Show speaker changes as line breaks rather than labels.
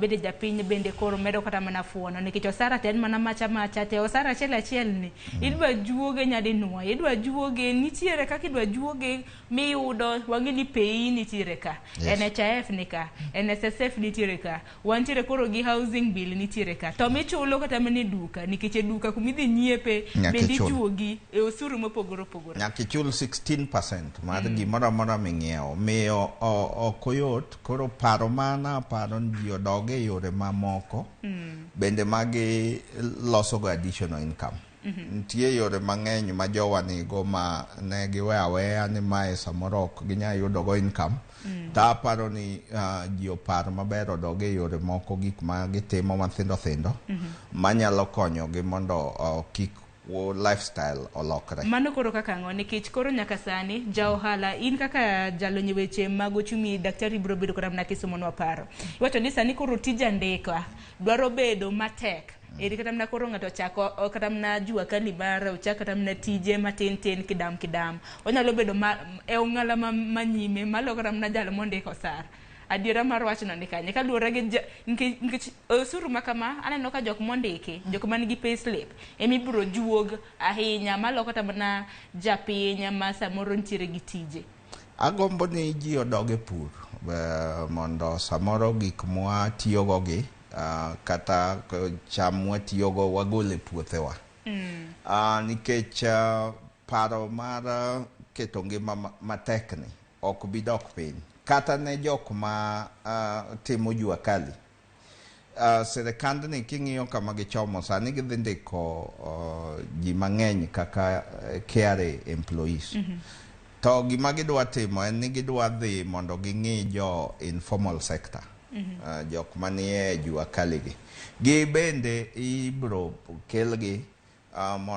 Bende japiny bende koro medo kata mana fuono nikech osara to en mana macha macha te osara achiel achiel ni idwa juoge nyadinwoya, idwa juoge, nitiere kaka idwa juoge miyudo. Wang'e ni PAYE nitiere ka, NHIF ni ka, NSSF nitiere ka, wantiere koro gi housing bill nitiere ka, to michulo kata mana e duka, nikech e duka kumidhi nyiepe
Nyaka
bende
ichul.
ijuogi e osuru mopogore opogore.
Nyaka ichul 16% mar gimoro amora ming'iewo. Miyo ok oyot. Koro paro mana paro ni ji odog e yore mamoko bende magi losogo additional income. Nitie yore mang'eny ma jowa nigo ma ne giwe aweya ni mae samoro ok ginyal yudogo income. To aparo ni ji opar maber, odog e yore moko, gik ma gitimo mathindo thindo manyalo konyogi mondo kik lifestyle olokre.
Mano koro kaka ang'o? Nikech koro nyaka sani ja ohala, in kaka jalony e weche mag ochumi, daktari, biro bedo kata mana kisomonwa paro. Iwacho ni sani koro tij andika dwaro bedo matek. Eri kata mana koro ng'ato ochako kata mana jua kali mare, ochak kata mana tije matin tin kidam kidam. Onyalo bedo ma, e ong'ala ma, manyime malo kata mana jal mondiko osara. Adiera mar wachno ni kanye? Kaluwore gi nikech osuru ma kama, aneno ka jok mondiki, jok man gi payslip ema ibiro juog ahinya malo kata mana japiny ma samoro nitiere gi tije.
Agombo ni ji odog e pur mondo samoro gik mwatiyogo gi kata cham mwatiyogo wagol e puothewa. Nikech paro mar keto ngima matek ni ok bi dok piny. Kata ne jok ma timo jua kali. Sirikandni king'iyo kama gichomo sani, gidhi ndiko ji mang'eny kaka KRA employees. To gima gidwa timo en ni gidwa dhi mondo ging'i jo informal sector. Jok manie jua kali gi. Gi bende ibro kelgi.